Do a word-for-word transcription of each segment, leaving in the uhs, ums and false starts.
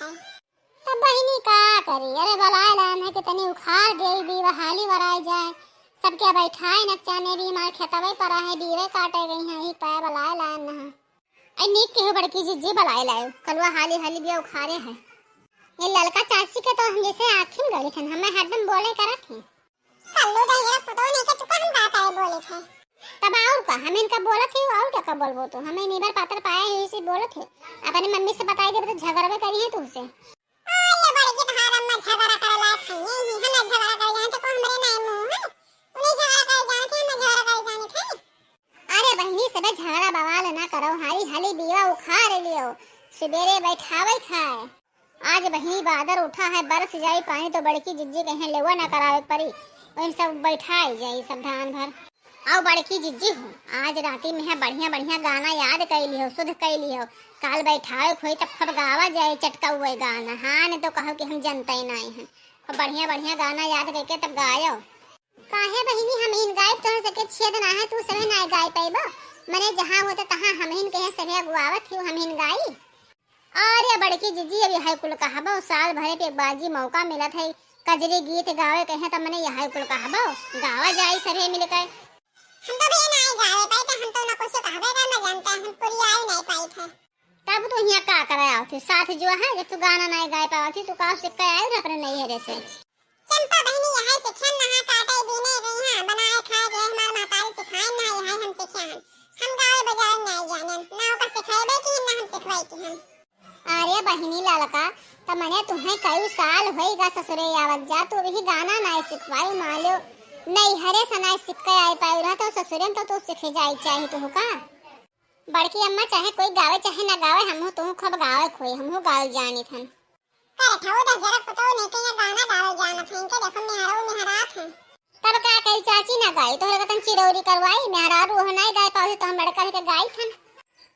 तब बहिनी का करी, अरे बलाए लान है कि तनी उखार देई, बीवा हाली बराए जाए, सबके बैठाए न चाने भी हमार खेतवे पर है, बीवे काटे गई हैं, यही पाए बलाए लान है। आई नीक के हो बड़की जिज्जी बलाए लाए, कलवा हाली हाली बिया उखारे है। ये ललका चाची के तो हम जैसे आँखी में गड़ी थन, हमें हरदम बोले करत ही। कल्लू दहिया पुतोह नहीं के चुका हम बात आए बोले थे। तब और का, हम इनका बोलत ही, और क्या का बोलबो तू? हमें निबर पातर पाए ही इसी बोलत ही। अपनी मम्मी से बताई देबे तो झगड़बे करी है तुमसे। अरे बड़की तहार अम्मा झगड़ा करे लायक है, ये ही हम झगड़ा करे जाने तो को हमरे नाई मुंह है। उन्हें झगड़ा करे जाने थे, हम झगड़ा करे जाने थे। अरे बहिनी, सबे झगड़ा बवाल ना करो, हाली हाली बीवा उखार लियो, सुबेरे बैठावे खाए। आज बहिनी बादर उठा है, बरस जाई पानी तो बड़की जिज्जी कहें लेवा ना करावे परी, वही सब बैठाई जाई सब धान भर। आओ बड़की जिज्जी हो, आज राती में है बढ़िया बढ़िया गाना याद कई लियो, सुध कई लियो, काल बैठावे खोई तब खूब गावा जाए चटका हुए गाना। हाँ, नहीं तो कहो कि हम जनते ही नहीं हैं, खूब बढ़िया बढ़िया गाना याद करके तब गायो। काहे बहिनी, हम इन गायब तोहर सके छेद ना है, तू सभे ना गाय पाइबो। मने जहाँ होते तहाँ हम हिन कहे सभे अगुआवत ही, हम हिन गाई। अरे बड़की जिज्जी, अब यह कुल कहबो, साल भरे पे एक बार जी मौका मिलत है, कजरी गीत गावे कहे त मने यह कुल कहबो, गावा जाई सभे मिलकर। हम तो भी ना गावे पाई, तो हम तो ना कुछ कहबे का, ना जानते हैं, हम पूरी आई नहीं पाई थे। तब तू यहाँ का करे आवत ही? साथ जो है, जब तू गाना नहीं गाए पावत ही, तू का सीख के आए अपने नैहरे से? चंपा बहिनी, यही सिखियन नहा काटे बीने गई हैं, बनाए खाए के हमार महतारी सिखाए ना, यही हम सिखियन। हम गावे बजावे नहीं जानन, ना ओकर सिखाएबे की, ना हम सिखवाई की हम। अरे बहिनी ललका, त मने तुम्हें कई साल होई गा ससुरे आवत जा, तू भी गाना नहीं सिखवाई, मान लो नैहरे से नहीं सीख के आए पाए रहा, तो ससुरे में तो तू सीखे जाए चाहिए तू का। बड़की अम्मा, चाहे कोई गावे चाहे ना गावे, हमहू तू खूब गावे खोई, हमहू गावे जानी थन। करे ठऊ दस जरा पुतऊ नहीं के यहाँ गाना गावे जाना था, इनके देखो मेहरारू मेहरात हैं। तब का करी चाची ना गाई, तोहरे कतन चिरौरी करवाई, मेहरारू ओह नहीं गाए पावे तो हम लड़का लेके गाई थन।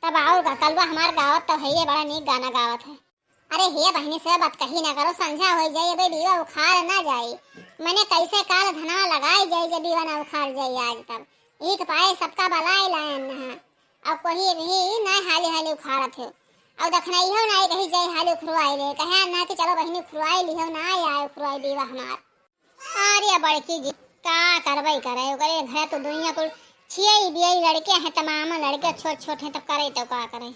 तब और का कलवा हमार गावत तो है, ये बड़ा नीक गाना गावत है। अरे हे बहिनी से बात कही ना करो, संझा हो जाई, अबे बीवा उखार ना जाई। मने कैसे काल धनवा लगाई जाई, जब बीवा ना उखार जाई आज तब। एक पाए सबका बलाई लायन नहा। अब कोई भी ना हाली हाली उखाड़त हो। अब दखना इहो ना कही जाई हाली उखरवाई ले। कहे ना कि चलो बहिनी उखरवाई लिहो, ना आए उखरवाई बीवा हमार। अरे बड़की जी, का करबई करे, ओकरे घरे तो दुनिया कुल छियई बियई लड़के हैं, तमाम लड़के छोट छोट हैं, तब करे तो का करे।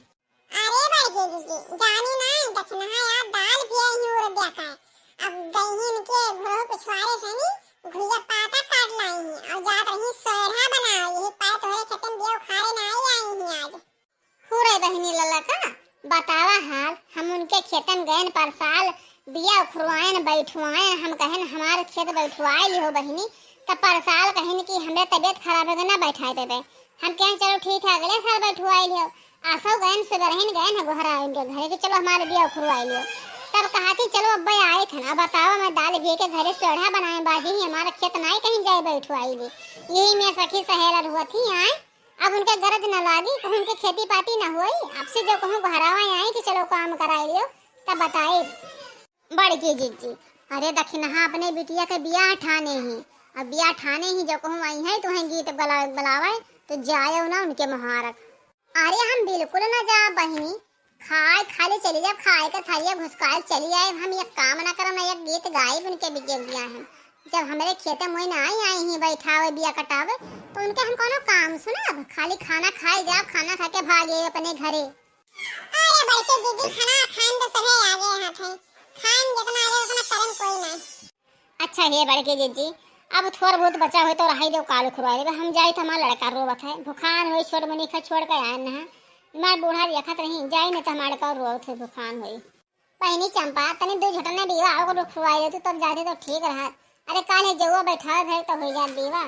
अरे बड़की जी, जानी ना, दखना यार दाल भी यही उड़ दिया का। अब गईन के घुरो पिछवारे से नी, घुरिया पाता काट लाई ही, और जात रही सोरहा बनाओ, यही पाए तोहरे खेतन बिया उखारे ना आई आई ही आज। हो रे बहिनी ललका, बतावा हाल, हम उनके खेतन गयन पर साल, बिया उखरवायन, बैठवायन, हम कहन हमार खेत बैठवाए लिहो बहिनी, तब पर साल कहन कि हमरे तबियत खराब हो गई, ना बैठाए देबे। हम कहें चलो ठीक है, अगले साल बैठवाए लिहो। आसो गयन सुबरहिन गयन है गोहरा उनके घरे कि चलो हमारे बिया उखरवाए लिहो। तब कहा थी चलो अब्बे आए थे ना, बतावा मैं दाल भी के घरे सोढ़ा बनाए बाजी ही, हमारा खेत नाई कहीं जाए बैठवाए ली। यही में सखी सहेलर हुआ थी आए। अब उनके गरज न लागी, कहूँ उनके खेती पाती न होई। आपसे जो कहूँ घरावा आई कि चलो काम कराई लियो, तब बताए। बड़की जिज्जी, अरे दखिनहा अपने बिटिया के बियाह ठाने ही, अब बियाह ठाने ही जो कहूँ आई है तुहें गीत बला-, बलावे, तो जायो ना उनके मुहारक। अरे हम बिल्कुल ना जा बहिनी, खाए खाली चली जाब, खाए के थरिया घुसकाए चली आए। हम एक काम ना करब, ना एक गीत गाइब उनके बिटिया के बियाह है। जब हमरे खेते में ना आई, आई ही बैठावे, बिया कटावे, तो उनके हम कोनो काम सुनाब? खाली खाना खाए जाब, खाना खा के भाग आए अपने घरे। अरे बड़की दीदी, खाना खान तो सभे आगे हाथ है, खान जितना आगे उतना करन कोई ना। अच्छा हे बड़की जिज्जी, अब थोड़ बहुत बचा होई तो रहाई दो, काल उखरवा लेबे। हम जाई तो हमार लड़का रोवत है, भुखान होई, छोट मुनी खा छोड़ के आए ना। हमार बूढ़ा देखत रही, जाई नहीं तो हमार लड़का रोवत है, भुखान होई। बहिनी चंपा, तनी दू झटने बीवा आओ को उखरवाई दे तू, तब जाते तो ठीक रहा। अरे काल है जौआ बैठावे भर तो होई जात बीवा।